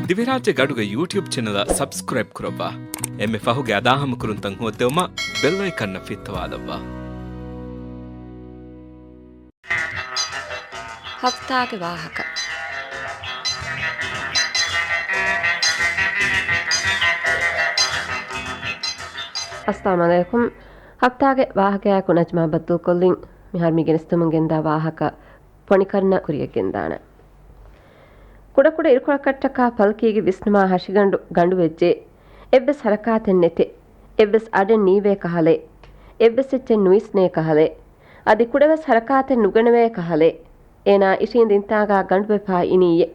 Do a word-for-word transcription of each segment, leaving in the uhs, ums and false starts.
ދިވެހިރާއްޖެ ގަނޑުގެ ޔޫޓިއުބް ޗެނަލަށް ސަބްސްކްރައިބް ކުރައްވާ. އެންމެ ފަހުގެ އަދާހަމަކުރުންތައް ހޯއްދެވުމަށް ބެލް އައިކަންއަށް ފިއްތަވާލައްވާ. ހަފްތާގެ ވާހަކަ. އައްސަލާމު ޢަލައިކުމް. ހަފްތާގެ ވާހަކަޔާއެކު ނަޖްމާ ބައްދަލުކޮށްލިން. މިހާރު މި ގެނެސްދެމުން ގެންދާ ވާހަކަ ފޮނިކަރަނަ ކުރިޔަށް ގެންދާނެ. ކުޑަކުޑަ އިރުކޮޅަކަށްޓަކާ ފަލްކީގެ ވިސްނުމާ ހަށިގަނޑު ގަނޑުވެއްޖެ. އެއްވެސް ހަރަކާތެއް ނެތެ. އެއްވެސް އަޑެއް ނީވޭ ކަހަލެ. އެއްވެސް އެއްޗެއް ނުވިސްނޭ ކަހަލެ. އަދި ކުޑަވެސް ހަރަކާތެއް ނުގަނެވޭ ކަހަލެ. އޭނާ އިށީނދިންތާގާ ގަނޑުވެފާ އިނީއޭ.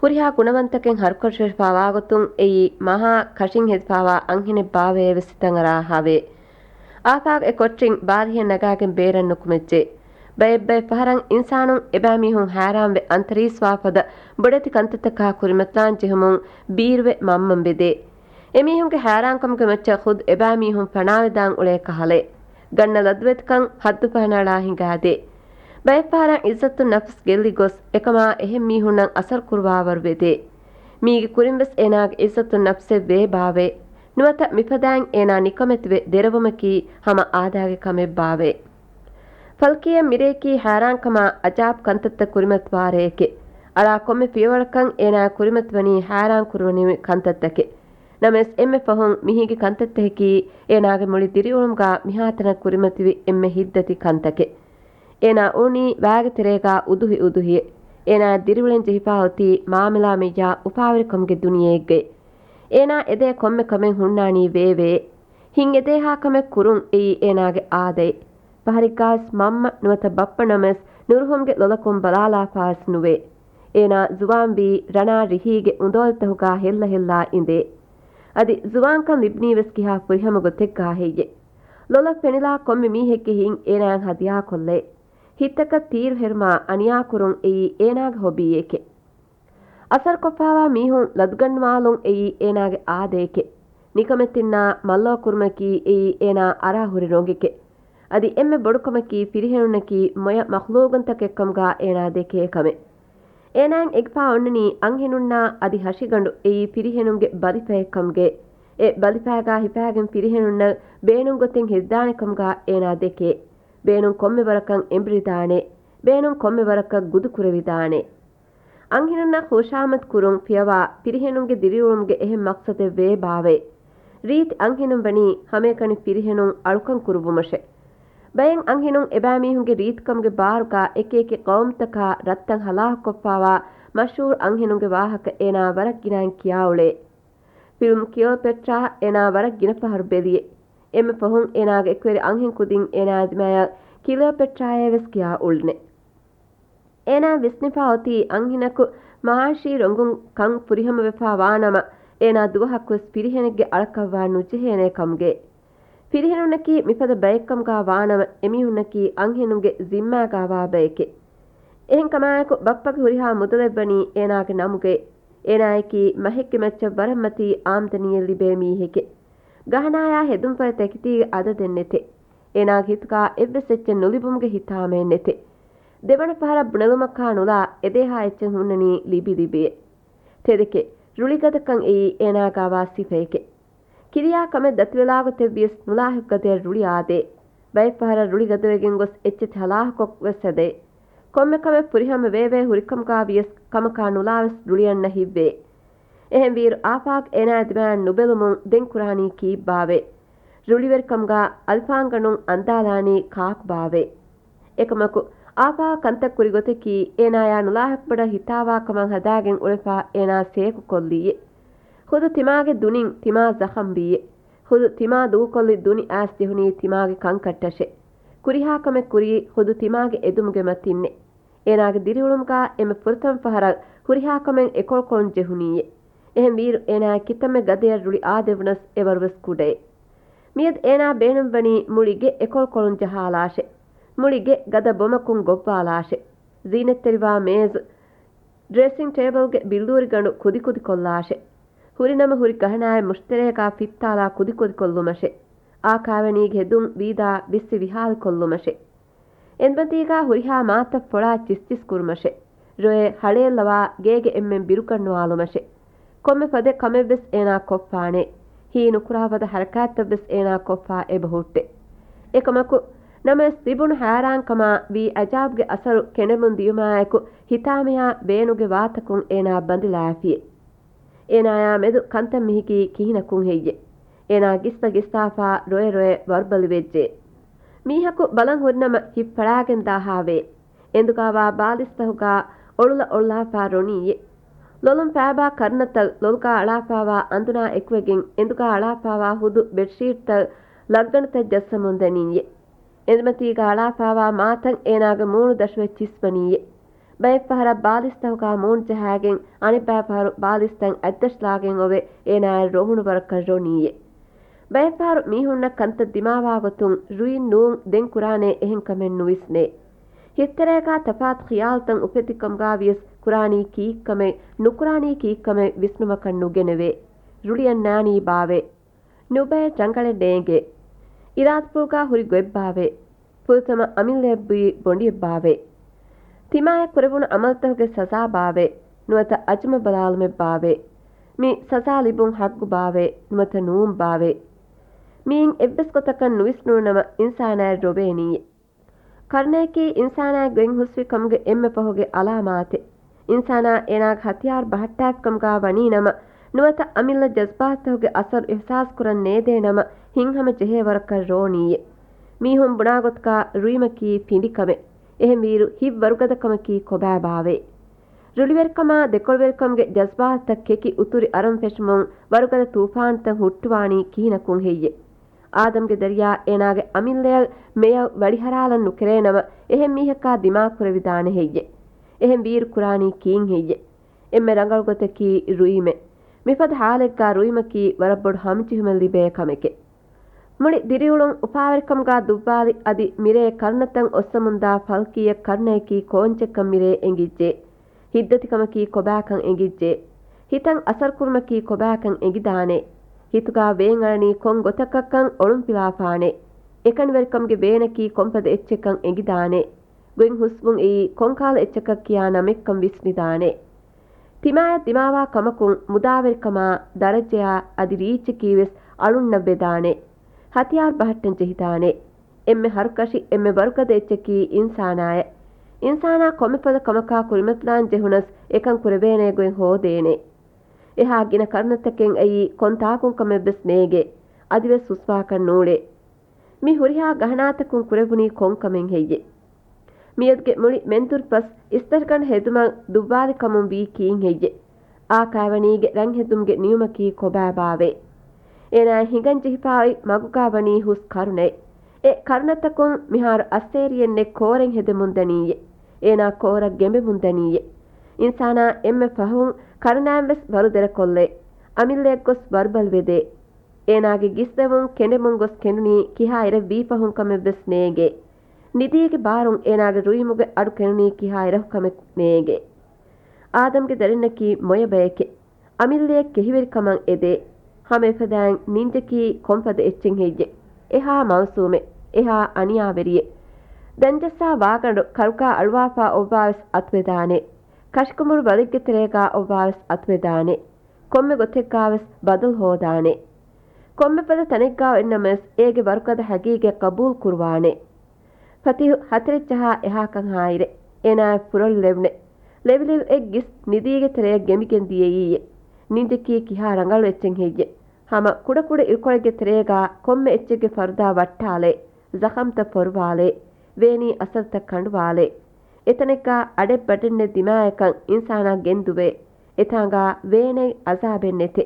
ހުރިހާ ގުނަވަންތަކެއް ހަރުކަށިވެފާވާގޮތުން އެއީ މަހާ ކަށިން ހެދިފާވާ އަންހެނެއް ބާވޭ ވެސް ހިތަށް އަރާ ހާވޭ. އާފާގު އެ ކޮޓަރިން ބާރިހެއް ނަގާގެން ބޭރަށް ނުކުމެއްޖެ. ބައެއްބައެއް ފަހަރަށް އިންސާނުން އެބައިމީހުން ހައިރާންވެ އަންތަރީސްވާފަދަ ބޮޑެތި ކަންތައްތަކާ ކުރިމަތިލާން ޖެހުމުން ބީރުވެ މަންމަން ވެދޭ. އެމީހުންގެ ހައިރާންކަމުގެ މައްޗަށް ޚުދު އެބައިމީހުން ފަނާވެދާން އުޅޭ ކަހަލެ. ގަންނަ ލަދުވެތިކަން ހައްދު ފަހަނައަޅާ ހިނގާދޭ. ބައެއްފަހަރަށް ޢިއްޒަތު ނަފްސް ގެއްލިގޮސް އެކަމާ އެހެން މީހުންނަށް އަސަރު ކުރުވާވަރު ވެދޭ. މީގެ ކުރިންވެސް އޭނާގެ ޢިއްޒަތު ނަފްސެއް ވޭ ބާވޭ. ނުވަތަ މިފަދައިން އޭނާ ނިކަމެތިވެ ދެރަވުމަކީ ހަމަ އާދައިގެ ކަމެއް ބާވޭ. ފަލްކީއަށް މިރެއެކީ ހައިރާންކަމާ އަޖާބް ކަންތައްތައް ކުރިމަތިވާ ރެއެކޭ. އަޅާ ކޮންމެ ފިޔަވަޅަކަށް އޭނާ ކުރިމަތިވަނީ ހައިރާން ކުރުވަނިވި ކަންތައްތަކެއް. ނަމަވެސް އެންމެ ފަހުން މިހިނގި ކަންތައްތަކަކީ އޭނާގެ މުޅި ދިރިއުޅުމުގާ މިހާތަނަށް ކުރިމަތިވި އެންމެ ހިތްދަތި ކަންތަކެއް. އޭނާ އުޅުނީ ވާގެ ތެރޭގާ އުދުހި އުދުހިއެއް. އޭނާ ދިރިއުޅެން ޖެހިފާ އޮތީ މާމަލާމެއްޔާ އުފާވެރިކަމުގެ ދުނިޔެއެއްގައި. އޭނާ އެދޭ ކޮންމެ ކަމެއް ހުންނާނީ ވޭވޭ. ހިތް އެދޭހާ ކަމެއް ކުރުން އެއީ އޭނާގެ އާދައެއް. ފަހަރެއްގާވެސް މަންމަ ނުވަތަ ބައްޕަ ނަމަވެސް ނުރުހުމްގެ ލޮލަކުން ބަލާލާފާވެސް ނުވޭ. އޭނާ ޒުވާންވީ ރަނާ ރިހީގެ އުނދަވަލިތަކުގާ ހެއްލަ ހެއްލާ އިނދޭ. އަދި ޒުވާންކަން ލިބުނީވެސް ކިހާ ފުރިހަމަ ގޮތެއްގާ ހެއްޔެ؟ ލޮލަށް ފެނިލާ ކޮންމެ މީހެއްގެ ހިތް އޭނާއަށް ހަދިޔާކޮށްލޭ. ހިތްތަކަށް ތީރު ހެރުމާ އަނިޔާކުރުން އެއީ އޭނާގެ ހޮބީއެކޭ. އަސަރުކޮށްފާވާ މީހުން ލަދުގަންނަވާލުން އެއީ އޭނާގެ އާދައެކޭ. ނިކަމެތިންނާ މައްލަވަ ކުރުމަކީ އެއީ އޭނާ އަރާ ހުރި ރޮނގެކޭ. އަދި އެންމެ ބޮޑު ކަމަކީ ފިރިހެނުންނަކީ މޮޔަ މަޚްލޫގުންތަކެއްކަމުގާ އޭނާ ދެކޭ ކަމެއް. އޭނާއަށް އެގިފާ އޮންނަނީ އަންހެނުންނާ އަދި ހަށިގަނޑު އެއީ ފިރިހެނުންގެ ބަލިފަޔެއްކަމުގައި. އެ ބަލިފަޔަގާ ހިފާގެން ފިރިހެނުންނަށް ބޭނުން ގޮތެއް ހެދިދާނެ ކަމުގާ އޭނާ ދެކޭ. ބޭނުން ކޮންމެ ވަރަކަށް އެނބުރިދާނެ. ބޭނުން ކޮންމެ ވަރަކަށް ގުދު ކުރެވިދާނެ. އަންހެނުންނަށް ޚުޝާމަދު ކުރުން ފިޔަވާ ފިރިހެނުންގެ ދިރިއުޅުމުގެ އެހެން މަޤްޞަދެއް ވޭ ބާވޭ. ރީތި އަންހެނުން ވަނީ ހަމައެކަނި ފިރިހެނުން އަޅުކަން ކުރުއްވުމަށެ. ބައެއް އަންހެނުން އެބައިމީހުންގެ ރީތިކަމުގެ ބާރުގާ އެކިއެކި ޤައުމުތަކާ ރަށްތައް ހަލާކުކޮށްފާވާ މަޝްހޫރު އަންހެނުންގެ ވާހަކަ އޭނާ ވަރަށް ގިނައިން ކިޔާ އުޅޭ. ފިލްމް ކިޔޯޕެޓްރާ އޭނާ ވަރަށް ގިނަ ފަހަރު ބެލިއެ. އެންމެ ފަހުން އޭނާގެ އެކުވެރި އަންހެން ކުދިން އޭނާއާ ދިމާޔަށް ކިލިއޯޕެޓްރާއޭ ވެސް ކިޔާ އުޅުނެ. އޭނާ ވިސްނިފާ އޮތީ އަންހެނަކު މައާޝީ ރޮނގުން ކަން ފުރިހަމަވެފާ ވާނަމަ، އޭނާ ދުވަހަކުވެސް ފިރިހެނެއްގެ އަޅަކަށްވާން ނުޖެހޭނޭ ކަމުގައި. ފިރިހެނުންނަކީ މިފަދަ ބައެއްކަމުގާ ވާނަމަ، އެމީހުންނަކީ އަންހެނުންގެ ޒިންމާގާވާ ބައެކޭ. އެހެންކަމާއެކު، ބައްޕަގެ ހުރިހާ މުދަލެއްވަނީ އޭނާގެ ނަމުގައި. އޭނާއަކީ މަހެއްގެ މައްޗަށް ވަރަށް މަތީ އާމްދަނީއެއް ލިބޭ މީހެކޭ. ގަހަނާޔާ ހެދުންފަޔަށް ތަކެތީގެ އަދަދެއް ނެތޭ. އޭނާގެ ހިތުގާ އެއްވެސް އެއްޗެއް ނުލިބުމުގެ ހިތާމައެއް ނެތޭ. ދެވަނަ ފަހަރަށް ބުނެލުމަކާ ނުލާ އެދޭހާ އެއްޗެއް ހުންނަނީ ލިބި ލިބިއޭ. ތެދެކޭ، ރުޅިގަދަކަން އެއީ އޭނާގާވާ ސިފައެކޭ. ކިރިޔާ ކަމެއް ދަތިވެލާގޮތެއްވިޔަސް ނުލާހިކު ގަދަޔަށް ރުޅި އާދޭ. ބައެއްފަހަރަށް ރުޅި ގަދަވެގެން ގޮސް އެއްޗެތި ހަލާކުކޮށް ވެސް ހެދޭ. ކޮންމެ ކަމެއް ފުރިހަމަ ވޭވޭ ހުރިކަމުގާ ވިޔަސް ކަމަކާ ނުލާވެސް ރުޅިއަންނަ ހިތްވޭ. އެހެންވީރު އާފާގު އޭނާ ދިމާއަށް ނުބެލުމުން ދެން ކުރާނީ ކީއްބާވޭ؟ ރުޅިވެރިކަމުގާ އަލިފާންގަނޑުން އަންދާލާނީ ކާކުބާވޭ؟ އެކަމަކު، އާފާގު ކަންތައް ކުރި ގޮތަކީ އޭނާޔާ ނުލާހިކުބޮޑަށް ހިތާވާ ކަމަށް ހަދާގެން އުޅެފާ އޭނާ ސޭކުކޮށްލީއޭ. ޚުދު ތިމާގެ ދުނިން ތިމާ ޒަޚަމްވީއޭ. ޚުދު ތިމާ ދޫކޮށްލި ދުނި އައިސް ޖެހުނީ ތިމާގެ ކަންކަށްޓަށޭ. ކުރިހާ ކަމެއް ކުރީ ޚުދު ތިމާގެ އެދުމުގެ މަތިންނޭ. އޭނާގެ ދިރިއުޅުމުގާ އެންމެ ފުރަތަމަ ފަހަރަށް ހުރިހާ ކަމެއް އެކޮޅުކޮޅުން ޖެހުނީއޭ. އެހެންވީރު އޭނާ ކިތަންމެ ގަދަޔަށް ރުޅި އާދެވުނަސް އެވަރުވެސް ކުޑައޭ. މިއަދު އޭނާ ބޭނުންވަނީ މުޅި ގެ އެކޮޅުކޮޅުން ޖަހާލާށޭ. މުޅި ގެ ގަދަ ބޮމަކުން ގޮއްވާލާށޭ. ޒީނަތްތެރިވާ މޭޒު، ޑްރެސިން ޓޭބަލްގެ ބިއްލޫރިގަނޑު ކުދިކުދިކޮށްލާށޭ. ހުރިނަމަ ހުރި ގަހަނާއެއް މުށިތެރޭގާ ފިއްތާލާ ކުދިކުދިކޮށްލުމަށޭ. އާ ކާވެނީގެ ހެދުން ވީދާ ވިއްސި ވިހާލިކޮށްލުމަށޭ. އެނދުމަތީގާ ހުރިހާ މާތައް ފޮޅާ ޗިސްޗިސް ކުރުމަށޭ. ރޮއެ ހަޅޭއްލަވާ ގޭގެ އެންމެން ބިރުގަންނަވާލުމަށޭ. ކޮންމެ ފަދަ ކަމެއްވެސް އޭނާ ކޮށްފާނެ. ހީ ނުކުރާ ފަދަ ހަރަކާތްތައްވެސް އޭނާ ކޮށްފާ އެބަހުއްޓެ. އެކަމަކު، ނަމަވެސް ތިބުނު ހައިރާންކަމާ ވީ އަޖާބުގެ އަސަރު ކެނޑެމުން ދިޔުމާއެކު، ހިތާމަޔާ ބޭނުގެ ވާތަކުން އޭނާ ބަނދެލާފިއެ. އޭނާޔާ މެދު ކަންތައް މިހިކީ ކިހިނަކުން ހެއްޔެ؟ އޭނާ ގިސްތަ ގިސްތާފާ ރޮއެ ރޮއެ ވަރުބަލިވެއްޖެ. މީހަކު ބަލަން ހުރިނަމަ ހިތް ފަޅާގެން ދާހާވޭ. އެނދުގާވާ ބާލިސްތަހުގާ އޮޅުލަ އޮޅުލާފާ ރޮނީއެ. ލޮލުން ފާބާ ކަރުނަތައް ލޮލުގާ އަޅާފާވާ އަނދުނާ އެކުވެގެން އެނދުގާ އަޅާފާވާ ހުދު ބެޑްޝީޓްތައް ލައްގަނޑުތައް ޖައްސަމުން ދަނީއެ. އެނދުމަތީގާ އަޅާފާވާ މާތަން އޭނާގެ މޫނު ދަށުވެ ޗިސްވަނީއެ. ބައެއްފަހަރަށް ބާލިސްތަހުގާ މޫނު ޖަހާގެން އަނެއްބައިފަހަރު ބާލިސްތައް އަތްދަށްލާގެން އޮވެ އޭނާއަށް ރޮވުނު ވަރަކަށް ރޮނީއެ. ބައެއްފަހަރު މީހުންނަށް ކަންތައް ދިމާވާގޮތުން ރުއިން ނޫން ދެން ކުރާނޭ އެހެން ކަމެއް ނުވިސްނޭ. ހިތްތެރޭގާ ތަފާތު ޚިޔާލުތައް އުފެދިކަމުގާ ވިޔަސް ކުރާނީ ކީއްކަމެއް، ނުކުރާނީ ކީއްކަމެއް ވިސްނުމަކަށް ނުގެނެވޭ. ރުޅިއަންނާނީ ބާވޭ؟ ނުބައެއް ރަނގަޅެއް ނޭނގޭ. އިރާދަފުޅުގާ ހުރި ގޮތްބާވޭ؟ ފުލުތަމަ އަމިއްލައަށްވީ ބޮނޑިއެއްބާވޭ؟ ތިމާޔަށް ކުރެވުނު އަމަލުތަކުގެ ސަޒާ ބާވޭ؟ ނުވަތަ އަޒުމަ ބަލާލުމެއް ބާވޭ؟ މި ސަޒާ ލިބުން ހައްގު ބާވޭ؟ ނުވަތަ ނޫން ބާވޭ؟ މިއިން އެއްވެސް ގޮތަކަށް ނުވިސްނުނު ނަމަ އިންސާނާއަށް ރޮވޭނީއޭ. ކަރުނައަކީ އިންސާނާއަށް ގޮތް ހުސްވި ކަމުގެ އެންމެ ފަހުގެ އަލާމާތެއް. އިންސާނާ އޭނާގެ ހަތިޔާރު ބަހައްޓާފިކަމުގާ ވަނީ ނަމަ، ނުވަތަ އަމިއްލަ ޖަޒްބާތުތަކުގެ އަސަރު އިހްސާސް ކުރަން ނޭދޭ ނަމަ، ހިތްހަމަ ޖެހޭ ވަރަކަށް ރޯނީއެ. މީހުން ބުނާ ގޮތަކާ ރުއިމަކީ ފިނޑިކަމެއް. އެހެންވީއިރު ހިތް ވަރުގަދަކަމަކީ ކޮބާބާވޭ؟ ރުޅިވެރިކަމާ ދެކޮޅުވެރިކަމުގެ ޖަޒްބާތުތައް ކެކި އުތުރި އަރަން ފެށުމުން ވަރުގަދަ ތޫފާނުތައް ހުއްޓުވާނީ ކިހިނަކުން ހެއްޔެ؟ އާދަމްގެ ދަރިޔާ އޭނާގެ އަމިއްލަޔަށް މެޔަށް ވަޅިހަރާލަން ނުކެރޭނަމަ، އެހެން މީހަކާ ދިމާކުރެވިދާނެ ހެއްޔެ؟ އެހެން ވީއިރު ކުރާނީ ކީއް ހެއްޔެ؟ އެންމެ ރަނގަޅު ގޮތަކީ ރުއިމެއް. މިފަދަ ހާލެއްގާ ރުއިމަކީ ވަރަށް ބޮޑު ހަމަޖެހުމެއް ލިބޭ ކަމެކެއް. މުޅި ދިރިއުޅުން އުފާވެރިކަމުގާ ދުއްވާލި އަދި މިރޭ ކަރުނަތައް އޮއްސަމުންދާ ފަލްކީއެއް ކަރުނަޔަކީ ކޯންޗެއްކަން މިރޭ އެނގިއްޖެ. ހިތްދަތިކަމަކީ ކޮބާކަން އެނގިއްޖެ. ހިތަށް އަސަރުކުރުމަކީ ކޮބާކަން އެނގިދާނެ. ހިތުގާ ވޭން އަޅަނީ ކޮން ގޮތަކަށްކަން އޮޅުންފިލާފާނެ. އެކަނިވެރިކަމުގެ ވޭނަކީ ކޮންފަދަ އެއްޗެއްކަން އެނގިދާނެ. ގޮތް ހުސްވުން އެއީ ކޮންކާލަ އެއްޗަކަށް ކިޔާ ނަމެއްކަން ވިސްނިދާނެ. ތިމާޔަށް ދިމާވާ ކަމަކުން މުދާވެރިކަމާ، ދަރަޖަޔާ އަދި ރީއްޗަކީވެސް އަޅުންނަށް ވެދާނެ. ހަތިޔާރު ބަހައްޓަން ޖެހިދާނެ. އެންމެ ހަރުކަށި، އެންމެ ވަރުގަދަ އެއްޗަކީ އިންސާނާއެއް. އިންސާނާ ކޮންމެފަދަ ކަމަކާ ކުރިމަތިލާން ޖެހުނަސް، އެކަން ކުރެވޭނޭ ގޮތް ހޯދޭނެ. އެހާ ގިނަ ކަރުނަތަކެއް އައީ ކޮން ތާކުން ކަމެއްވެސް ނޭގޭ. އަދިވެސް ހުސްވާކަށް ނޫޅޭ. މި ހުރިހާ ގަހަނާތަކުން ކުރެވުނީ ކޮން ކަމެއް ހެއްޔެ؟ މިއަދުގެ މުޅި މެންދުރުފަސް އިސްތަށިގަނޑު ހެދުމަށް ދުއްވާލި ކަމުން ވީ ކީއް ހެއްޔެ؟ އާކައިވަނީގެ ރަންހެދުމުގެ ނިޔުމަކީ ކޮބާބާވޭ؟ އޭނާ ހިނގަން ޖެހިފާއި މަގުގާ ވަނީ ހުސް ކަރުނައެއް. އެ ކަރުނަތަކުން މިހާރު އައްސޭރިއެއްނެއް ކޯރެން ހެދެމުން ދަނީއެ. އޭނާ ކޯރަށް ގެނބެމުން ދަނީއެ. އިންސާނާ އެންމެ ފަހުން ކަރުނައިންވެސް ވަރު ދެރަކޮށްލޭ. އަމިއްލައަށް ގޮސް ވަރުބަލިވެދޭ. އޭނާގެ ގިސްލެވުން ކެނޑެމުން ގޮސް ކެނޑުނީ ކިހާ އިރެއް ވީ ފަހުން ކަމެއްވެސް ނޭނގޭ. ނިދީގެ ބާރުން އޭނާގެ ރުއިމުގެ އަޑު ކެނޑުނީ ކިހާ އިރަކު ކަމެއް ނޭނގޭ. އާދަމްގެ ދަރިންނަކީ މޮޔަ ބަޔެކޭ. އަމިއްލަޔަށް ކެހިވެރިކަމަށް އެދޭ. ހަމަ އެފަދައިން ނިންޖަކީ ކޮންފަދަ އެއްޗެއް ހެއްޔެ؟ އެހާ މައުސޫމެއް، އެހާ އަނިޔާވެރިއެއް. ދަންޖައްސާ ވާގަނޑު ކަރުގާ އަޅުވާފާ އޮއްވާވެސް އަތުވެދާނެ. ކަށިކުމުރު ބަލެއްގެ ތެރޭގާ އޮއްވާވެސް އަތުވެދާނެ. ކޮންމެ ގޮތެއްގާވެސް ބަދަލު ހޯދާނެ. ކޮންމެ ފަދަ ތަނެއްގާ އޮތްނަމަވެސް އޭގެ ވަރުގަދަ ހަގީގަތް ގަބޫލު ކުރުވާނެ. ފަތިހު ހަތަރެއްޖަހާ އެހާކަން ހާއިރެއް އޭނާއަށް ފުރޮޅި ލެވުނެ. ލެވިލެވި އެއް ގިސް ނިދީގެ ތެރެޔަށް ގެނބިގެން ދިޔައީއެ. ނިންޖަކީ ކިހާ ރަނގަޅު އެއްޗެއް ހެއްޔެ؟ ހަމަ ކުޑަކުޑަ އިރުކޮޅެއްގެ ތެރޭގާ ކޮންމެ އެއްޗެއްގެ ފަރުދާ ވައްޓާލޭ. ޒަޚަމްތައް ފޮރުވާލޭ. ވޭނީ އަސަރުތައް ކަނޑުވާލޭ. އެތަނެއްގާ އަޑެއް ބަޑެއްނެތް ދިމާޔަކަށް އިންސާނާ ގެންދުވޭ. އެތާނގާ ވޭނެތް އަޒާބެއް ނެތޭ.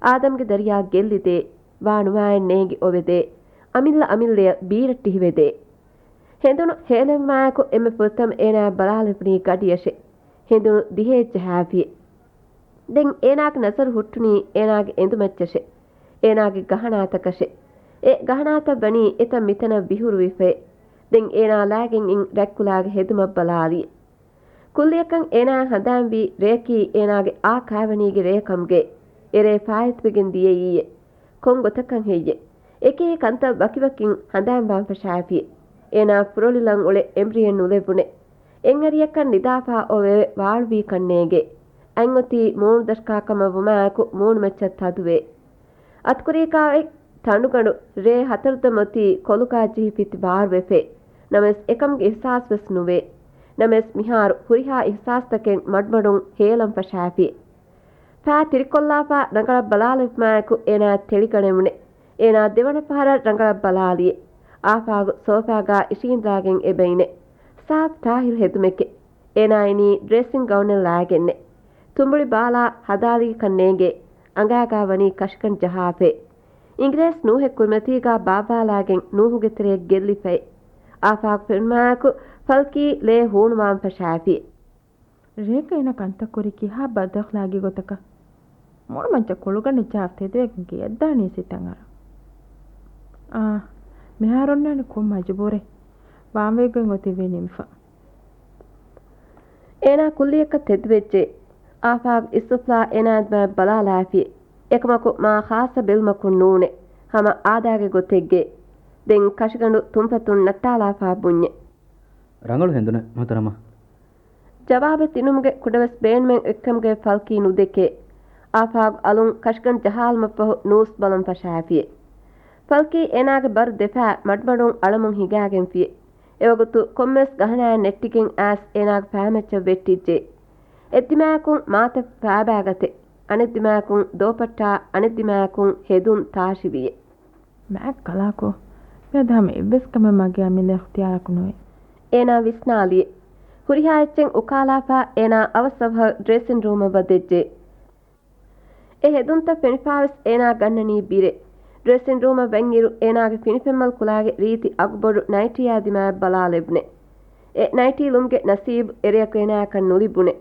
އާދަމްގެ ދަރިޔާ ގެއްލިދޭ. ވާ ނުވާއެއް ނޭނގި އޮވެދޭ. އަމިއްލަ އަމިއްލަޔަށް ބީރައްޓިހިވެދޭ. ހެނދުނު ހޭލެވުމާއެކު އެންމެ ފުރަތަމަ އޭނާއަށް ބަލާލެވުނީ ގަޑިއަށެ. ހެނދުނު ދިހައެއްޖަހާފިޔެ. ދެން އޭނާގެ ނަޒަރު ހުއްޓުނީ އޭނާގެ އެނދުމައްޗަށެ. އޭނާގެ ގަހަނާތަކަށެ. އެ ގަހަނާތައް ވަނީ އެތަން މިތަނަށް ވިހުރުވިފައެ. ދެން އޭނާ ލާގެން އިން ރަތްކުލާގެ ހެދުމަށް ބަލާލި. ކުއްލިއަކަށް އޭނާ ހަނދާންވީ ރެޔަކީ އޭނާގެ އާ ކާވެނީގެ ރެޔަކަމުގެ. އެރޭ ފާއިތުވެގެން ދިޔައީއެ. ކޮން ގޮތަކަށް ހެއްޔެ؟ އެކި ކަންތައް ވަކިވަކިން ހަނދާންވާން ފަށާފި. އޭނާ ފުރޮޅިލަން އުޅެ އެމްރިއެއް ނުލެވުނެ. އެއްއަރިއަކަށް ނިދާފާ އޮވެ ވާޅުވީކަން ނޭނގެ. އަތް އޮތީ މޫނު ދަށްކާ ކަމަށް ވުމާއެކު މޫނު މައްޗަށް ތަދުވޭ. އަތުކުރީގާ އޮތް ތަނޑުގަނޑު ރޭ ހަތަރު ދަމު އޮތީ ކޮލުގާ ޖެހި ފިތި ބާރުވެފައި. ނަމަވެސް އެކަމުގެ އިހްސާސް ވެސް ނުވޭ. ނަމަވެސް މިހާރު ހުރިހާ އިހްސާސްތަކެއް މަޑުމަޑުން ހޭލަން ފަށާފި. ފައި ތިރިކޮށްލާފަ ރަނގަޅަށް ބަލާލެވުމާއެކު އޭނާ ތެޅިގަނެވުނެ. އޭނާ ދެވަނަ ފަހަރަށް ރަނގަޅަށް ބަލާލިއެ. އާފާގު ސޯފާގާ އިށީނދާގެން އެބައިނެ. ސާފް ތާހިރު ހެދުމެކެ. އޭނާ އިނީ ޑްރެސިން ގައުނެއް ލާގެންނެ. ތުނބުޅި ބާލާ ހަދާލީކަން ނޭނގޭ. އަނގާގާ ވަނީ ކަށިގަނޑު ޖަހާފައި. އިނގިރޭސި ނޫހެއް ކުރިމަތީގާ ބާއްވާލާގެން ނޫހުގެ ތެރެއަށް ގެއްލިފައި. އާފާގު ފެނުމާއެކު ފަލްކީ ލޭ ހޫނުވާން ފަށާފި. ރޭގަ އޭނަ ކަންތައް ކުރީ ކިހާ ބަދައްޚްލާގީ ގޮތަކަށް؟ މޫނު މައްޗަށް ކޮޅުގަނޑެއް ޖަހާފަ ތެދުވެގެން ގެޔަށްދާނީ ސިތަން އަރާ. އާ، މިހާރު އޮންނާނީ ކޮން މަޖުބޫރެއް؟ ވާންވެގެން އޮތީ ވީ ނިމިފަ. އޭނާ ކުއްލިއަކަށް ތެދުވެއްޖެ. އާފާގު އިސްއުފްލާ އޭނާ ދިމާއަށް ބަލާލާފި. އެކަމަކު މާ ޚާއްޞަ ބެލުމަކުން ނޫނެ. ހަމަ އާދާގެ ގޮތެއްގެ. ދެން ކަށިގަނޑު ތުންފަތުން ނައްޓާލާފާ ބުންޏެ. ރަނގަޅު ހެނދުނެއް މުހުތަރަމާ. ޖަވާބެއް ދިނުމުގެ ކުޑަވެސް ބޭނުމެއް އޮތްކަމުގައި ފަލްކީ ނުދެކޭ. އާފާގު އަލުން ކަށިގަނޑު ޖަހާލުމަށްފަހު ނޫސް ބަލަން ފަށާފިއެ. ފަލްކީ އޭނާގެ ބަރު ދެފާ މަޑުމަޑުން އަޅަމުން ހިނގާގެންފިއެ. އެވަގުތު ކޮންމެސް ގަހަނާއެއް ނެއްޓިގެން އައިސް އޭނާގެ ފައިމައްޗަށް ވެއްޓިއްޖެ. އެއްދިމާއަކުން މާތައް ފައިބާގަތެ. އަނެއްދިމާއަކުން ދޯޕައްޓާ އަނެއްދިމާއަކުން ހެދުން ތާށިވިއެ. މާތް ކަލާކޯ، މިއަދު ހަމަ އެއްވެސް ކަމެއް މަގޭ އަމިއްލަ އިޚްތިޔާރަކު ނުވޭ. އޭނާ ވިސްނާލިއެ. ހުރިހާ އެއްޗެއް އުކާލާފަ އޭނާ އަވަސް އަވަހަށް ޑްރެސިން ރޫމަށް ވަދެއްޖެ. އެ ހެދުންތައް ފެނިފާވެސް އޭނާ ގަންނަނީ ބިރެއް. ޑްރެސިން ރޫމަށް ވަންއިރު އޭނާގެ ފިނިފެންމަލު ކުލާގެ ރީތި އަގުބޮޑު ނައިޓީއާ ދިމާއަށް ބަލާލެވުނެ. އެ ނައިޓީ ލުމުގެ ނަސީބު އެރެއަކު އޭނާއަކަށް ނުލިބުނެ.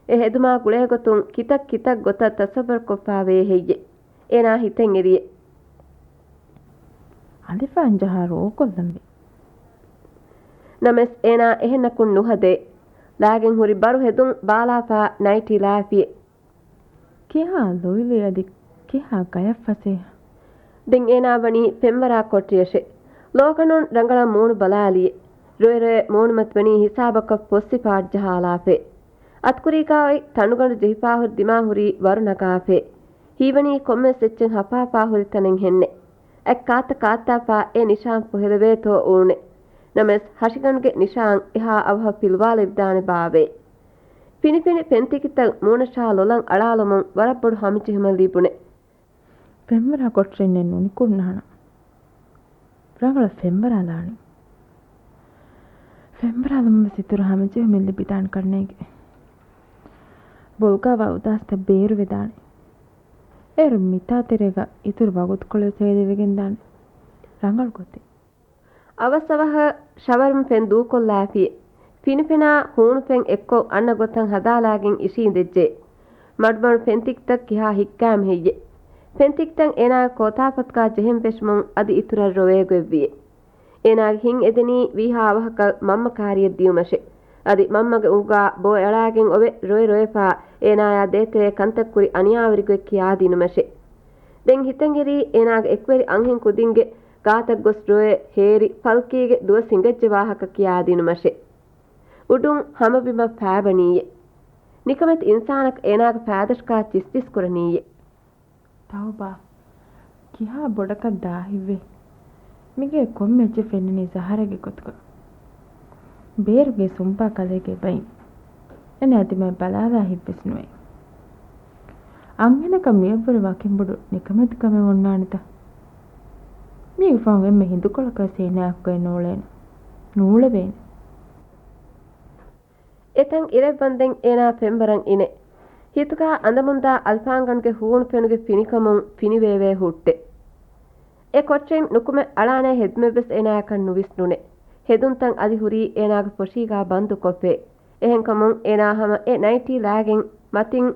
އެ ހެދުމާ ގުޅޭގޮތުން ކިތައް ކިތައް ގޮތަށް ތަސައްވަރުކޮށްފާވޭ ހެއްޔެ؟ އޭނާ ހިތަށް އެރިއެ. އަލިފާން ޖަހާ ރޯކޮށްލަންވީ. ނަމަވެސް އޭނާ އެހެންނަކުން ނުހަދޭ. ލާގެން ހުރި ބަރު ހެދުން ބާލާފާ ނައިޓީ ލާފިއެ. ކިހާ ލުއިލި އަދި ކިހާ ގަޔަށް ފަސޭހަ. ދެން އޭނާ ވަނީ ފެންވަރާ ކޮޓަރިއަށެ. ލޯގަނޑުން ރަނގަޅަށް މޫނު ބަލާލިއެ. ރޮއެ ރޮއެ މޫނުމަތިވަނީ ހިސާބަކަށް ފޮއްސިފާ ޖަހާލާފައެ. އަތުކުރީގާ އޮތް ތަނޑުގަނޑު ޖެހިފާހުރި ދިމާ ހުރީ ވަރު ނަގާފައެ. ހީވަނީ ކޮންމެސް އެއްޗެއް ހަފާފާ ހުރި ތަނެއް ހެންނެ. އަތް ކާތަ ކާތާފާ އެ ނިޝާން ފޮހެލެވޭތޯ އޫނެ. ނަމަވެސް ހަށިގަނޑުގެ ނިޝާން އެހާ އަވަހަށް ފިލުވާލެވިދާނެ ބާވޭ. ފިނިފިނި ފެންތިކިތައް މޫނަށާ ލޮލަށް އަޅާލުމުން ވަރަށް ބޮޑު ހަމަޖެހުމެއް ލިބުނެ. ފެންވަރާ ކޮޓަރިންނެއް ނުނިކުންނާނަން. ރަނގަޅަށް ފެންވަރާލާނީ. ފެންވަރާލުމަށް ވެސް އިތުރު ހަމަޖެހުމެއް ލިބިދާނެ ކަންނޭނގެ. ބޮލުގާ ވަރު އުދާސްތައް ބޭރުވެދާނެ. އޭރު މިތާ ތެރޭގަ އިތުރު ވަގުތުކޮޅެއް ހޭދެވިގެންދާނެ. ރަނގަޅު ގޮތެއް. އަވަސް އަވަހަށް ޝަވަރުން ފެން ދޫކޮށްލާފި. ފިނިފެނާ ހޫނުފެން އެއްކޮށް އަންނަ ގޮތަށް ހަދާލާގެން އިށީނދެއްޖެ. މަޑުމަޑު ފެންތިކިތައް ކިހާ ހިއްކާމެ ހެއްޔެ؟ ފެންތިކިތައް އޭނާގެ ކޯތާފަތުގާ ޖެހެން ފެށުމުން އަދި އިތުރަށް ރޮވޭ ގޮތްވިއެ. އޭނާގެ ހިތް އެދެނީ ވީހާ އަވަހަކަށް މަންމަ ކާރިއަށް ދިޔުމަށެ. އަދި މަންމަގެ އުނގާ ބޯ އަޅާގެން އޮވެ ރޮއެ ރޮއެފާ އޭނާޔާ ދޭތެރޭ ކަންތައް ކުރި އަނިޔާވެރި ގޮތް ކިޔާދިނުމަށެ. ދެން ހިތަށް އެރީ އޭނާގެ އެކުވެރި އަންހެން ކުދިންގެ ގާތަށް ގޮސް ރޮއެ ހޭރި ފަލްކީގެ ދުވަސް ހިނގައްޖެ ވާހަކަ ކިޔާދިނުމަށެ. އުޑުން ހަމަބިމަށް ފާބަނީއެ. ނިކަމެތި އިންސާނަކަށް އޭނާގެ ފާދަށަކާ ޗިސްޗިސް ކުރަނީއެ. ތައުބާ، ކިހާ ބޮޑަކަށް ދާހިތްވޭ. މިގޭ ކޮންމެ އެއްޗެއް ފެންނަނީ ޒަހަރާގެ ގޮތުގަ. ބޭރުގެ ސުންޕާ ކަލޭގެ އެބައިން. އޭނާ ދިމާއަށް ބަލާލާ ހިތްވެސް ނުވޭ. އަންހެނަކަށް މިއަށްވުރެ ވަކިން ބޮޑު ނިކަމެތިކަމެއް އޮންނާނެތަ؟ މީގެ ފަހުން އެންމެ ހިނދުކޮޅަކަށް އޭނާއަކުގައި ނޫޅޭނެ. ނޫޅެވޭނެ. އެތަން އިރެއްވަންދެން އޭނާ ފެންވަރަށް އިނެ. ހިތުގާ އަނދަމުންދާ އަލިފާންގަނޑުގެ ހޫނު ފެނުގެ ފިނިކަމުން ފިނިވެވޭ ހުއްޓެ. އެ ކޮޓަރިން ނުކުމެ އަޅާނޭ ހެދުމެއްވެސް އޭނާއަކަށް ނުވިސްނުނެ. ހެދުންތައް އަދި ހުރީ އޭނާގެ ފޮށީގާ ބަންދުކޮށްފައި. އެހެންކަމުން އޭނާ ހަމަ އެ ނައިޓީ ލާގެން މަތިން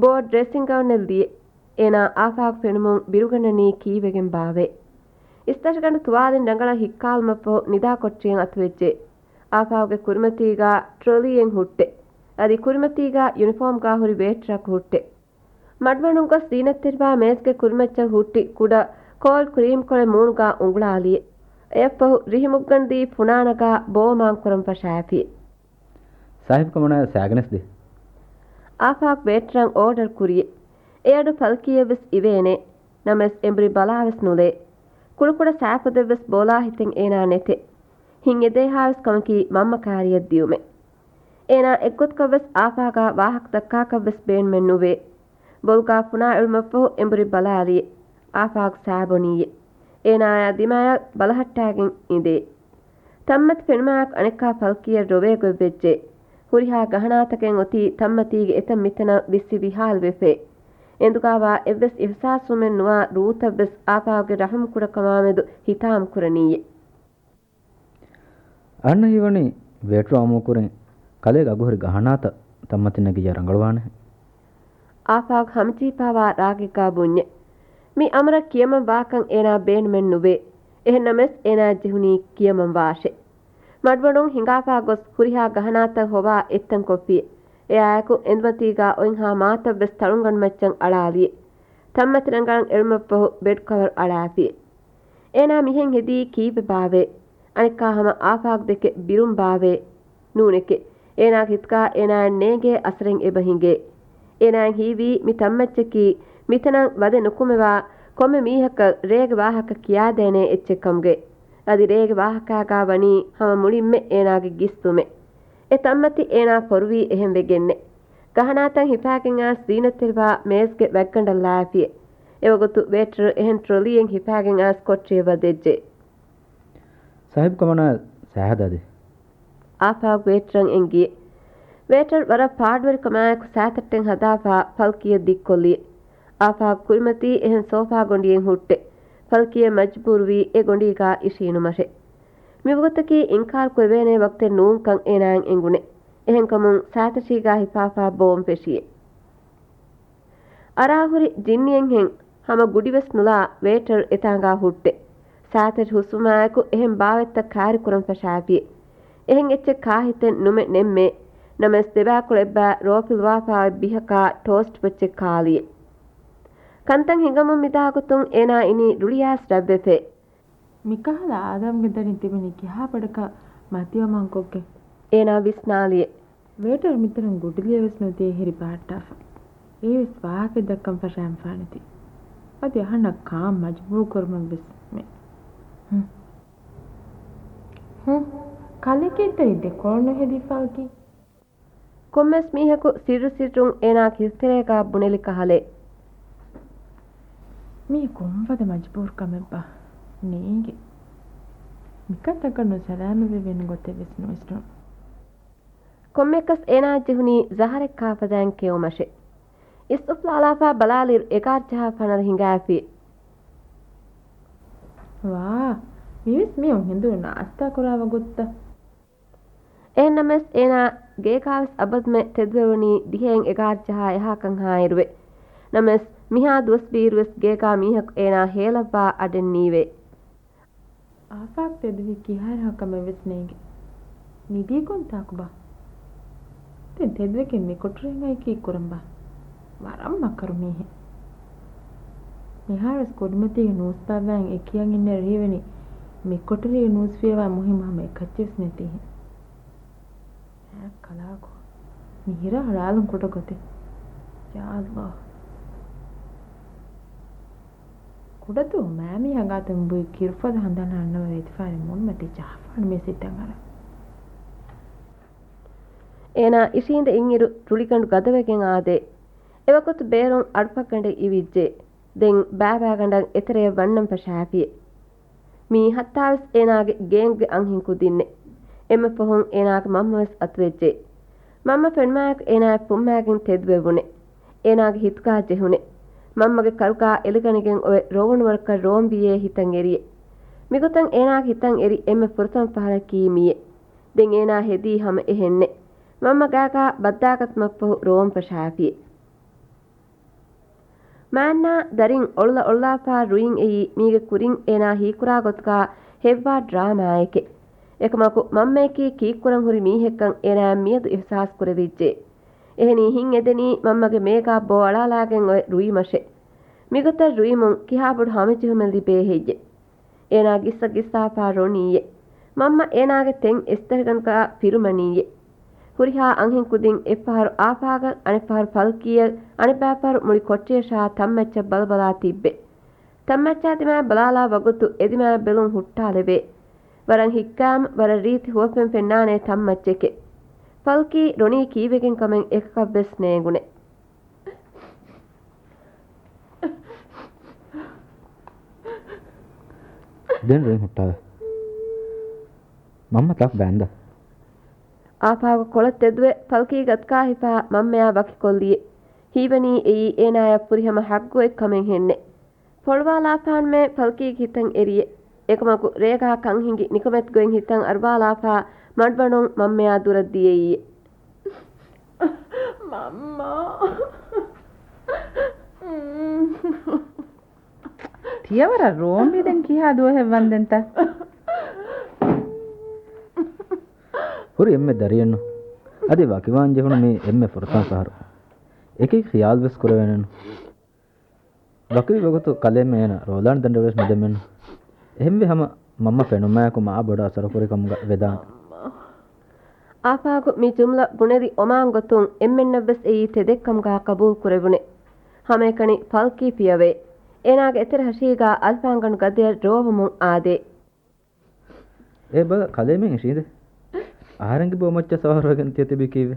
ބޯ ޑްރެސިން ގައުނެއް ލިޔެ. އޭނާ އާފާގު ފެނުމުން ބިރުގަންނަނީ ކީއްވެގެން ބާވޭ. އިސްތަށިގަނޑު ތުވާލިން ރަނގަޅަށް ހިއްކާލުމަށްފަހު ނިދާ ކޮޓަރިއަށް އަތުވެއްޖެ. އާފާގުގެ ކުރިމަތީގާ ޓްރޮލީއެއް ހުއްޓެ. އަދި ކުރިމަތީގާ ޔުނިފޯމްގާ ހުރި ވޭޓަރަކު ހުއްޓެ. މަޑުމަޑުން ގޮސް ދީނަތްތެރިވާ މޭޒުގެ ކުރިމައްޗަށް ހުއްޓި ކުޑަ ކޯލްޑް ކްރީމްކޮޅެއް މޫނުގާ އުނގުޅާލިއެ. އެއަށްފަހު ރިހިމުއްގަނޑުދީ ފުނާނަގާ ބޯ މާންކުރަން ފަށާފިއެ. ސާހިބު ކަމަނާ ސާގަނެސް ދޭ. އާފާގް ވޭޓަރަށް އޯޑަރު ކުރިއެ. އެއަޑު ފަލްކީއެއްވެސް އިވޭނެ. ނަމަވެސް އެނބުރި ބަލާވެސް ނުލޭ. ކުޑަކުޑަ ސާފުދެއްވެސް ބޯލާ ހިތެއް އޭނާ ނެތެ. ހިތް އެދޭހާވެސް ކަމަކީ މަންމަ ކާރިއަށް ދިޔުމެ. އޭނާ އެއްގޮތަކަށްވެސް އާފާގާ ވާހަކަ ދައްކާކަށްވެސް ބޭނުމެއް ނުވޭ. ބޮލުގާ ފުނާ އެޅުމަށްފަހު އެނބުރި ބަލާލިއެ. އާފާގް ސާބޮނީއެ. އޭނާޔާ ދިމާޔަށް ބަލަހައްޓާގެން އިނދޭ. ތަންމަތި ފެނުމާއެކު އަނެއްކާ ފަލްކީއަށް ރޮވޭ ގޮތްވެއްޖެ. ހުރިހާ ގަހަނާތަކެއް އޮތީ ތަންމަތީގެ އެތަން މިތަނަށް ވިއްސި ވިހާލުވެފޭ. އެނދުގާވާ އެއްވެސް އިހުސާސްވުމެއް ނުވާ ރޫތަށްވެސް އާފާގްގެ ރަހުމް ކުޑަކަމާމެދު ހިތާމަ ކުރަނީއެ. އަހަންނަށް ހީވަނީ ވޭޓަރު އަމުރުކުރިން ކަލޭގެ އަގުހުރި ގަހަނާތައް ތަންމަތި ނެގިއްޔާ ރަނގަޅުވާނެހެން. އާފާގް ހަމަޖެހިފާވާ ރާގެއްގާ ބުންޏެ. މި އަމުރަށް ކިޔަމަން ވާކަން އޭނާ ބޭނުމެއް ނުވޭ. އެހެންނަމަވެސް އޭނާއަށް ޖެހުނީ ކިޔަމަން ވާށޭ. މަޑުމަޑުން ހިނގާފާ ގޮސް ހުރިހާ ގަހަނާތައް ހޮވާ އެއްތަން ކޮށްފިއެ. އެއާއެކު އެނދުމަތީގާ އޮތްހާ މާތައްވެސް ތަޅުންގަނޑުމައްޗަށް އަޅާލިއެ. ތަންމަތި ރަނގަޅަށް އެޅުމަށްފަހު ބެޑް ކަވަރު އަޅާފިއެ. އޭނާ މިހެން ހެދީ ކީއްވެބާވޭ؟ އަނެއްކާ ހަމަ އާފާގް ދެކެ ބިރުން ބާވޭ؟ ނޫނެކެ. އޭނާގެ ހިތުގާ އޭނާއަށް ނޭނގޭ އަސަރެއް އެބަ ހިނގޭ. އޭނާއަށް ހީވީ މި ތަންމައްޗަކީ މިތަނަށް ވަދެ ނުކުމެވާ ކޮންމެ މީހަކަށް ރޭގެ ވާހަކަ ކިޔާދޭނޭ އެއްޗެއް ކަމުގައި. އަދި ރޭގެ ވާހަކާގާ ވަނީ ހަމަ މުޅިންމެ އޭނާގެ ގިސްތުމެއް. އެ ތަންމަތި އޭނާ ފޮރުވީ އެހެން ވެގެންނެ. ގަހަނާތައް ހިފާގެން އައިސް ޒީނަތްތެރިވާ މޭޒްގެ ވަތްގަނޑަށް ލާފިއެ. އެވަގުތު ވޭޓަރު އެހެން ޓްރޮލީއެއް ހިފާގެން އައިސް ކޮޓަރިއަށް ވަދެއްޖެ. ސާހިބު ކަމަނާ ސާހަދާދޭ. އާފާގް ވޭޓަރަށް އެނގިއެ. ވޭޓަރު ވަރަށް ފާޑުވެރިކަމާއެކު ސާތައްޓެން ހަދާފާ ފަލްކީއަށް ދިއްކޮށްލިއެ. އާފާގް ކުރިމަތީ އެހެން ސޯފާ ގޮނޑިއެއް ހުއްޓެ. ފަލްކީއަށް މަޖުބޫރުވީ އެ ގޮނޑީގާ އިށީނުމަށެ. މިވަގުތަކީ އިންކާރު ކުރެވޭނޭ ވަގުތެއް ނޫންކަން އޭނާއަށް އެނގުނެ. އެހެންކަމުން ސާތަށީގާ ހިފާފާ ބޯން ފެށިއެ. އަރާހުރި ޖިންނިއެއްހެން ހަމަ ގުޑިވެސް ނުލާ ވޭޓަރު އެތާނގާ ހުއްޓެ. ސާތަށި ހުސްވުމާއެކު އެހެން ބާވަތްތައް ކާރިކުރަން ފަށާފިއެ. އެހެން އެއްޗެއް ކާހިތެއް ނުމެ ނެއްމޭ. ނަމަވެސް ދެބާކުޅައެއްބާ ރޯފިލުވާފާ އޮތް ބިހަކާ ޓޯސްޓް ބޮއްޗެއް ކާލިއެ. ކަންތައް ހިނގަމުން މިދާގޮތުން އޭނާ އިނީ ރުޅިއާސް ރަތްވެފޭ. މިކަހަލަ އާދަމްގެ ދަރިން ތިބުނީ ކިހާ ބޮޑަކަށް މަތިވަމަންކޮށްގެން؟ އޭނާ ވިސްނާލިއެ. ވޭޓަރު މިތަނުން ގުޑިލިޔަވެސް ނުދިޔަ ހިރި ބަހައްޓާފަ. އެއީވެސް ވާހަކަ ދައްކަން ފަށާން ފާނެތީ. އަދި އަހަންނަށް ކާން މަޖުބޫރު ކުރުމަށްވެސް މެ. ހު. ހު. ކަލެކޭތައް ދެކޮޅު ނުހެދިފާކީ. ކޮންމެސް މީހަކު ސިއްރު ސިއްރުން އޭނާގެ ހިތުތެރޭގާ ބުނެލި ކަހަލަ. މީ ކޮންފަދަ މަޖުބޫރުކަމެއްބާ؟ ނޭނގެ. މިކަންތަކަށް ނުސަލާމަތްވެވޭނެ ގޮތެއްވެސް ނުވިސްނުނު. ކޮންމެއަކަސް އޭނާއަށް ޖެހުނީ ޒަހަރެއް ކާފަދައިން ކެއުމަށެ. އިސް އުފްލާލާފާ ބަލާލިއިރު އެގާރަ ޖަހާ ފަނަރަ ހިނގާފި. ވާ، މިވެސް މިއޮން ހިނދު ނާސްތާ ކުރާ ވަގުތުތައް. އެހެންނަމަވެސް އޭނާ ގޭގާވެސް އަބަދުމެ ތެދުވެވުނީ ދިހައިން އެގާރަ ޖަހާ އެހާކަންހާއިރުވެ. ނަމަވެސް މިހާ ދުވަސްވީއިރުވެސް ގޭގާ މީހަކު އޭނާ ހޭލައްވާ އަޑެއް ނީވޭ. އާފާގް ތެދުވީ ކިހާއިރަކަމެއްވެސް ނޭނގެ. ނިދީ ކޮންތާކުބާ؟ ދެން ތެދުވެގެން މިކޮޓަރިން އައި ކީއްކުރަންބާ؟ ވަރަށް މަކަރު މީހެއް. މިހާރުވެސް ކުރިމަތީގެ ނޫސް ބާއްވާން އެކިޔަން އިންނައިރު ހީވަނީ މިކޮޓަރީގެ ނޫސް ފިޔަވާ މުހިއްމު ހަމަ އެކައްޗެވެސް ނެތިހެން. އެ ކަލާކޮ. މި ހިރާ ރާލުން ކުޑަ ގޮތެއް. ޔާ ﷲ. ކުޑަދުވަހު މާމީ ހަނގާތަން ބުއި ކިރުފަދަ ހަނދާން އަންނަވަރު އެދިފާރި މޫނުމަތީ ޖަހާފާނު މީސް ހިތަށް އަރާ. އޭނާ އިށީނދެ އިންއިރު ރުޅިގަނޑު ގަދަވެގެން އާދޭ. އެވަގުތު ބޭރުން އަޑުފަށްގަނޑެއް އިވިއްޖެ. ދެން ބާބާގަނޑަށް އެތެރެޔަށް ވަންނަން ފަށާފިއެ. މީ ހައްތާވެސް އޭނާގެ ގޭންގްގެ އަންހެން ކުދިންނެއް. އެންމެ ފަހުން އޭނާގެ މަންމަވެސް އަތުވެއްޖެ. މަންމަ ފެނުމާއެކު އޭނާއަށް ފުއްމާގެން ތެދުވެވުނެ. އޭނާގެ ހިތުގާ ޖެހުނެ. މަންމަގެ ކަރުގާ އެލިގަނެގެން އޮވެ ރޯވުނު ވަރަކަށް ރޯންވިއޭ ހިތަށް އެރިއެ. މިގޮތަށް އޭނާގެ ހިތަށް އެރި އެންމެ ފުރަތަމަ ފަހަރަކީ މިއެ. ދެން އޭނާ ހެދީ ހަމަ އެހެންނެ. މަންމަ ގާގާ ބައްދާގަތުމަށްފަހު ރޯން ފަށާފިއެ. މާންނާ ދަރިން އޮޅުލަ އޮޅުލާފާ ރުއިން އެއީ މީގެ ކުރިން އޭނާ ހީކުރާ ގޮތުގާ ހެއްވާ ޑްރާމާއެކެ. އެކަމަކު މަންމަޔަކީ ކީއްކުރަން ހުރި މީހެއްކަން އޭނާއަށް މިއަދު އިހުސާސް ކުރެވިއްޖެ. އެހެނީ ހިތް އެދެނީ މަންމަގެ މޭގާ ބޯ އަޅާލާގެން އޮތް ރުއިމަށެ. މިގޮތަށް ރުއިމުން ކިހާބޮޑު ހަމަޖެހުމެއް ލިބޭ ހެއްޔެ؟ އޭނާ ގިއްސަ ގިއްސާފާ ރޮނީއެ. މަންމަ އޭނާގެ ތެން އެސްތަށިގަނޑުގާ ފިރުމަނީއެ. ހުރިހާ އަންހެން ކުދިން އެއްފަހަރު އާފާގަ، އަނެއްފަހަރު ފަލްކީއަށް، އަނެއްބައިފަހަރު މުޅި ކޮޓަރިއަށާ ތަންމައްޗަށް ބަލަބަލާ ތިއްބެ. ތަންމައްޗާ ދިމާއަށް ބަލާލާ ވަގުތު އެދިމާއަށް ބެލުން ހުއްޓާލެވޭ. ވަރަށް ހިއްކާމަ ވަރަށް ރީތި ހުވަފެން ފެންނާނޭ ތަންމައްޗެކޭ. ފަލްކީ ރޮނީ ކީއްވެގެން ކަމެއް އެކަކަށްވެސް ނޭނގުނެ. ދެން ރޮނީ ހުއްޓާލަ. މަންމަ ތާކު ބާންދަ. އާފާގު ކޮޅަށް ތެދުވެ ފަލްކީގެ އަތުގާ ހިފާ މަންމަޔާ ވަކިކޮށްލިއެ. ހީވަނީ އެއީ އޭނާޔަށް ފުރިހަމަ ހައްގުއެއް ކަމެއް ހެންނެ. ފޮޅުވާލާފާންމޭ ފަލްކީގެ ހިތަށް އެރިއެ. އެކަމަކު ރޭގާ ކަން ހިނގި ނިކަމެތި ގޮތް ހިތަށް އަރުވާލާފާ މަޑުމަޑުން މަންމަޔާ ދުރަށް ދިޔައީ. މަންމާ. ތިޔަ ވަރަށް ރޯނބީ ދެން ކިހާ ދުވަހެއް ވަންދެންތަ؟ ހުރި އެންމެ ދަރިއެއްނު. އަދި ވަކިވާން ޖެހުނު މީ އެންމެ ފުރަތަމަ ފަހަރު. އެކި ޚިޔާލުވެސް ކުރެވޭނެނު. ވަކިވި ވަގުތު ކަލޭމެ އޭނަ ރޯލާން ދަނޑަވެސް ނުދެމެން. އެހެންވެ ހަމަ މަންމަ ފެނުމާއެކު މާ ބޮޑަށް އަސަރުކުރި ކަމުގަ ވެދާނެ. އާފާގު މި ޖުމްލަ ބުނެލި އޮމާން ގޮތުން އެންމެންނަށްވެސް އެއީ ތެދެއްކަމުގަ ޤަބޫލު ކުރެވުނެ. ހަމައެކަނި ފަލްކީ ފިޔަވޭ. އޭނާގެ އެތެރެ ހަށީގަ އަލްފާންގަނޑު ގަދަޔަށް ރޯވަމުން އާދޭ. އޭ ބަލަ، ކަލޭމެން އިށީނދެ. އަހަރެންގެ ބޯ މައްޗަށް ސަވާރުވެގެން ތިޔަ ތިބީ ކީއްވެ؟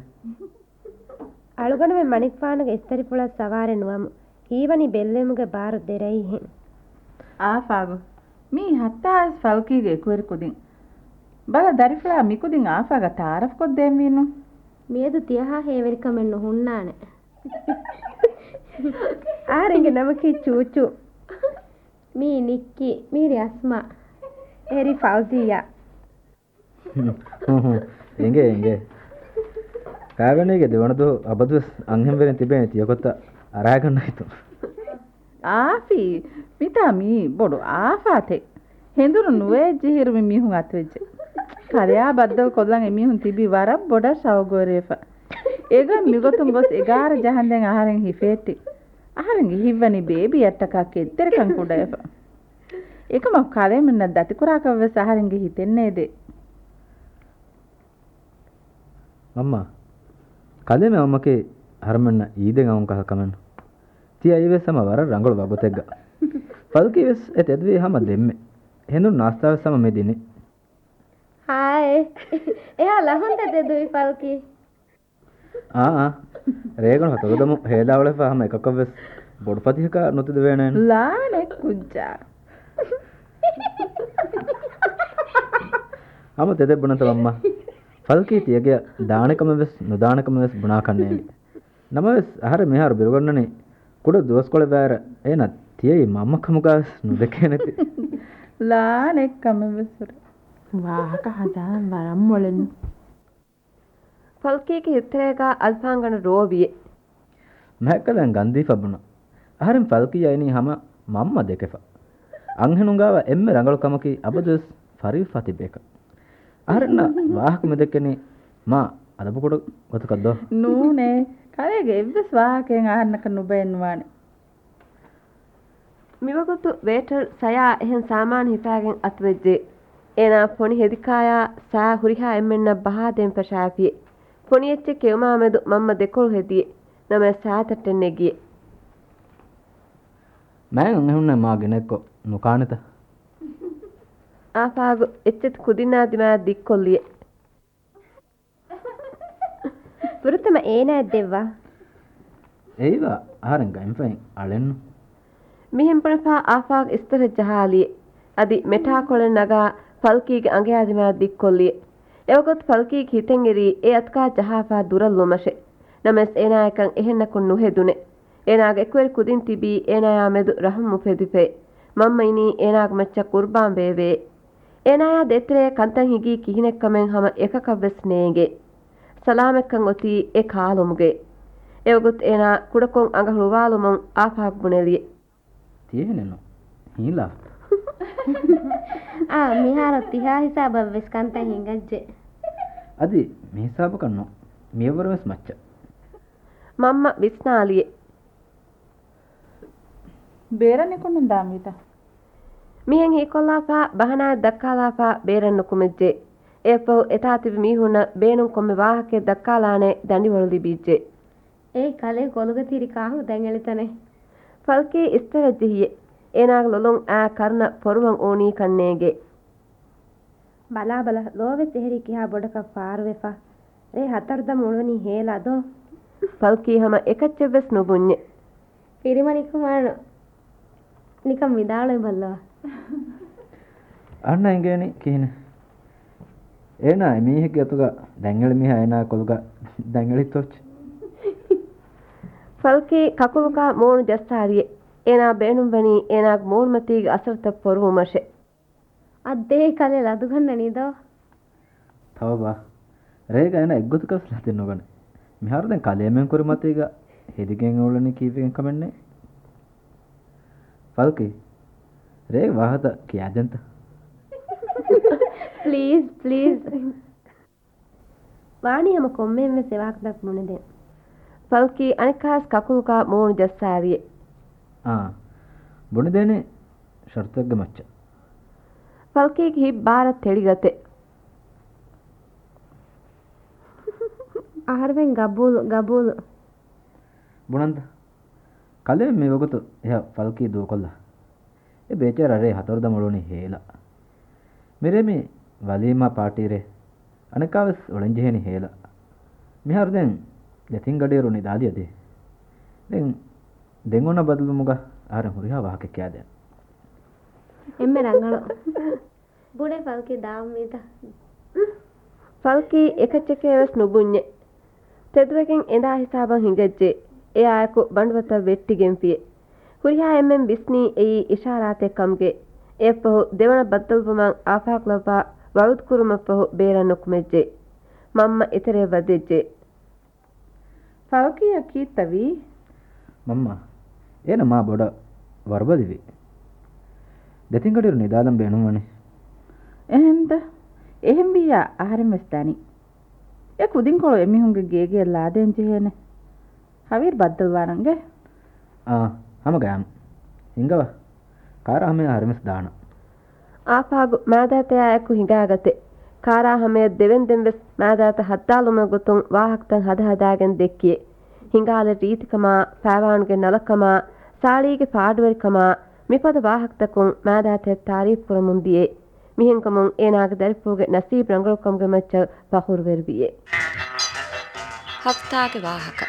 އަޅުގަނޑުމެން މަނިކުފާނުގެ އިސްތަށިފުޅަށް ސަވާރެއް ނުވަމު. ހީވަނީ ބެއްލެވުމުގެ ބާރު ދެރައީހެން. އާފާގު، މީ ހައްތާވެސް ފަލްކީގެ އެކުވެރި ކުދިން. ބަލަ ދަރިފުޅާ މިކުދިން އާފާގަ ތަޢާރަފް ކޮށްދޭންވީނު. މިއަދު ތިޔަހާ ހޭވެރިކަމެއް ނުހުންނާނެ. އަހަރެންގެ ނަމަކީ ޗޫޗޫ. މީ ނިއްކީ، މީރި އަސްމާ، އެރި ފައުޒިއްޔާ. ހުން، ހުން، އެނގޭ، އެނގޭ. ކާވެނީގެ ދެވަނަ ދުވަހު އަބަދުވެސް އަންހެންވެރިން ތިބޭނެ ތިޔަކޮށްތައް އަރާގަންނަ ހިތުން. އާފީ، މިތާ މީ ބޮޑު އާފާތެއް. ހެނދުނު ނުވޭ ޖެހިރު މި މީހުން އަތުވެއްޖެ. ކަލެއާ ބައްދަލު ކޮށްލަން އެމީހުން ތިބީ ވަރަށް ބޮޑަށް ޝައުގުވެރިވެފަ. އެގޮތް މިގޮތުން ގޮސް އެގާރަ ޖަހަންދެން އަހަރެން ހިފޭއްޓި. އަހަރެންގެ ހިތްވަނީ ބޭބީއަށްޓަކާ ކެތްތެރިކަން ކުޑަވެފަ. އެކަމަކު ކަލޭމެންނަށް ދަތިކުރާކަށްވެސް އަހަރެންގެ ހިތެއްނޭދޭ. މަންމާ، ކަލޭމެ އައުމަކީ އަހަރެމެންނަށް އީދެއް އައުން ކަހަލަ ކަމެއްނު. ތިޔަ އައީވެސް ހަމަ ވަރަށް ރަނގަޅު ވަގުތެއްގަ. ފަލްކީވެސް އެ ތެދުވީ ހަމަ ދެންމެ. ހެނދުނު ނާސްތާވެސް ހަމަ މި ދިނީ. ހާއޭ. އެހާ ލަހުންތަ ތެދުވީ ފަލްކީ؟ އާ، އާ. ރޭގަނޑު ހަތަރު ދަމު ހޭލާ އުޅެފަ ހަމަ އެކަކަށްވެސް ބޮޑު ފަތިހަކާ ނުތެދެވޭނެއެއްނު. ލާނެ ކުއްޖާ. ހަމަ ތެދެއް ބުނަންތަ މަންމާ. ފަލްކީ ތިޔަގެއަށް ދާނެ ކަމެއްވެސް ނުދާނެ ކަމެއްވެސް ބުނާކަށް ނޭނގެ. ނަމަވެސް އަހަރެން މިހާރު ބިރުގަންނަނީ ކުޑަ ދުވަސްކޮޅެއް ވާއިރަށް އޭނަ ތިޔައީ މަންމަ ކަމުގަވެސް ނުދެކޭނެތީ. ލާނެ ކަމެއްވެސް ހުރޭ. ވާހަކަ ހަދާން ވަރަށް މޮޅެއްނު. ފަލްކީގެ ހިތްތެރޭގަ އަލްފާންގަނޑު ރޯވިއެ. މަހެއްކަލަން ގަންދީފަ ބުނަ. އަހަރެން ފަލްކީއަށް އިނީ ހަމަ މަންމަ ދެކެފަ. އަންހެނުންގާވާ އެންމެ ރަނގަޅު ކަމަކީ އަބަދުވެސް ފަރިވެފަ ތިބޭކަށް. އަހަރެންނަށް ވާހަކަ މިދެއްކެނީ މާ އަދަބުކުޑަ ގޮތަކަށް ދޯ؟ ނޫނޭ. ކަލޭގެ އެއްވެސް ވާހަކައެއް އަހަރެންނަކަށް ނުބައެއް ނުވާނެ. މިވަގުތު ވޭޓަރު ސަޔާ އެހެން ސާމާނު ހިފާގެން އަތުވެއްޖެ. އޭނާ ފޮނި ހެދިކާޔާ ސާ ހުރިހާ އެންމެންނަށް ބަހާދޭން ފަށާފިއެ. ފޮނި އެއްޗެއް ކެއުމާމެދު މަންމަ ދެކޮޅު ހެދިއެ. ނަމަވެސް ސާތައްޓެއް ނެގިއެ. މާތް އަންހެނުންނޭ މާ ގިނައެއްކޮށް ނުކާނެތަ؟ އާފާގު އެއްޗެތި ކުދިންނާ ދިމާއަށް ދިއްކޮށްލިއެ. ފުރަތަމަ އޭނާއަށް ދެއްވާ. އެއީވާ އަހަރެން ގައިމުފައިން އަޅެއްނު. މިހެން ބުނެފާ އާފާގް އިސްތަށަށް ޖަހާލިއެ. އަދި މެޓާކޮޅެއް ނަގާ ފަލްކީގެ އަނގަޔާ ދިމާއަށް ދިއްކޮށްލިއެ. އެވަގުތު ފަލްކީގެ ހިތެއް އެރީ އެ އަތުގާ ޖަހާފާ ދުރަށް ލުމަށެ. ނަމަވެސް އޭނާޔަކަށް އެހެންނަކުން ނުހެދުނެ. އޭނާގެ އެކުވެރި ކުދިން ތިބީ އޭނާޔާ މެދު ރަހުމް އުފެދިފައި. މަންމަ އިނީ އޭނާގެ މައްޗަށް ޤުރުބާން ވެއެވެ. އޭނާޔާ ދޭތެރޭ ކަންތައް ހިނގީ ކިހިނެއްކަމެއް ހަމަ އެކަކަށްވެސް ނޭނގޭ. ސަލާމަތްކަން އޮތީ އެ ކާލުމުގައި. އެވަގުތު އޭނާ ކުޑަކޮށް އަނގަ ހުޅުވާލުމުން އާފާގް ބުނެލިއެ. ތިޔަހެނެއްނު. ހީލާ. އާ، މިހާރު ތިހާ ހިސާބަށްވެސް ކަންތައް ހިނގައްޖެ. އަދި މި ހިސާބަކަށްނު. މިއަށްވުރެވެސް މައްޗަށް. މަންމަ ވިސްނާލިއެ. ބޭރަށް ނިކުންނަން ދާންވީތަ؟ މިހެން ހީކޮށްލާފާ، ބަހަނާއެއް ދައްކާލާފާ ބޭރަށް ނުކުމެއްޖެ. އެއަށްފަހު އެތާ ތިބި މީހުންނަށް ބޭނުން ކޮންމެ ވާހަކައެއް ދައްކާލާނެ ދަނޑިވަޅު ލިބިއްޖެ. އޭ ކަލޭ ކޮލުގަ ތިރި ކާހު ދަނގެޅިތަނެ. ފަލްކީ އިސްތަށަށް ޖެހިއެ. އޭނާގެ ލޮލުން އާ ކަރުނަ ފޮރުވަން އޫނީ ކަންނޭނގެ. ބަލާބަލަ، ލޯވެސް އެހެރީ ކިހާ ބޮޑަކަށް ފާރުވެފަ. ރޭ ހަތަރު ދަމު އުޅުނީ ހޭލާ ދޯ؟ ފަލްކީ ހަމަ އެކައްޗެއްވެސް ނުބުންޏެ. ފިރިމަނިކުމާނު ނިކަން ވިދާޅުވި ބައްލަވާ. އަންނަ އެނގޭނީ ކިހިނެއް؟ އޭނާ އެ މީހެއްގެ އަތުގަ ދަންއެޅި މީހާ އޭނާ ކޮލުގަ ދަންއެޅިތޯއްޗެ؟ ފަލްކީ ކަކުލުގަ މޫނު ޖައްސާލިއެ. އޭނާ ބޭނުންވަނީ އޭނާގެ މޫނުމަތީގެ އަސަރުތައް ފޮރުވުމަށެ. އައްދޭ ކަލޭ ލަދުގަންނަނީ ދޯ؟ ތައުބާ. ރޭގަ އޭނަ އެއްގޮތަކަށް ވެސް ލަދެއް ނުގަނެ. މިހާރު ދެން ކަލޭ މެންކުރި މަތީގަ ހެދިގެން އުޅެނީ ކީއްވެގެން ކަމެއް ނެތް. ފަލްކީ، ރޭގެ ވާހަކަ ކިޔާދޭންތަ؟ ޕްލީޒް، ޕްލީޒް. ވާނީ ހަމަ ކޮންމެއެއްވެސް އެވާހަކަތައް ބުނެދޭން. ފަލްކީ އަނެއްކާވެސް ކަކުލުގަ މޫނު ޖައްސާލިއެ. އާ، ބުނެދޭނެ ޝަރުތެއްގެ މައްޗަށް. ފަލްކީގެ ހިތް ބާރަށް ތެޅިގަތެ. އަހަރެމެން ގަބޫލު، ގަބޫލު. ބުނަންތަ؟ ކަލޭ މިވަގުތު އެހާ ފަލްކީ ދޫކޮށްލާ. އެ ބޭޗާރާ ރޭ ހަތަރު ދަމު އުޅުނީ ހޭލާ. މިރޭ މި ވަލީމާ ޕާޓީ ރޭ. އަނެއްކާވެސް އުޅެންޖެހޭނީ ހޭލާ. މިހާރު ދެން ދެތިންގަޑިއިރު ނިދާލި އަދި. ދެން، ދެން އޮންނަ ބަދަލުވުމުގަ އަހަރެން ހުރިހާ ވާހަކަ ކިޔާދޭން. އެންމެ ރަނގަޅު. ބުނެ ފަލްކީ ދާ އުއްމީދަށް. ފަލްކީ އެކައްޗެކޭވެސް ނުބުންޏެ. ތެދުވެގެން އެނދާ ހިސާބަށް ހިނގައްޖެ. އެއާއެކު ބަނޑުބަތަށް ވެއްޓިގެންފިއެ. ހުރިހާ އެންމެން ވިސްނީ އެއީ އިޝާރާތެއް ކަމުގެ. އެއަށްފަހު ދެވަނަ ބައްދަލުވުމަށް އާފާގް ލައްވާ ވަޢުދުކުރުމަށްފަހު ބޭރަށް ނުކުމެއްޖެ. މަންމަ އެތެރެއަށް ވަދެއްޖެ. ފަލްކީއަށް ކީއްތަ ވީ؟ މަންމާ، އޭނަ މާ ބޮޑަށް ވަރުބަލިވި. ދެތިންގަޑިއިރު ނިދާލަން ބޭނުންވަނީ. އެހެންތަ؟ އެހެންވިއްޔާ އަހަރެން ވެސް ދަނީ. އެ ކުދިންކޮޅު އެމީހުންގެ ގޭގެއަށް ލާދޭން ޖެހޭނެ. ހަވީރު ބައްދަލުވާނަންގެ. އާ، ހަމަ ގަޔާމު. ހިނގަވާ. ކާރާ ހަމަޔާ އަހަރެންވެސް ދާނަން. އާފާގު މާދާތަޔާއެކު ހިނގާގަތެ. ކާރާ ހަމަޔަށް ދެވެންދެންވެސް މާދާތައް ހައްދާލުމުގެ ގޮތުން ވާހަކަތައް ހަދަހަދާގެން ދެއްކިއެ. ހިނގާލެ ރީތިކަމާ، ފާވާނުގެ ނަލަކަމާ، ސާޅީގެ ފާޑުވެރިކަމާ، މިފަދަ ވާހަކަތަކުން މާދާތަޔަށް ތާރީފް ކުރަމުން ދިޔައެ. މިހެންކަމުން އޭނާގެ ދަރިފުޅުގެ ނަސީބު ރަނގަޅުކަމުގެ މައްޗަށް ފަޚުރުވެރިވިއެ. ހަފްތާގެ ވާހަކަ.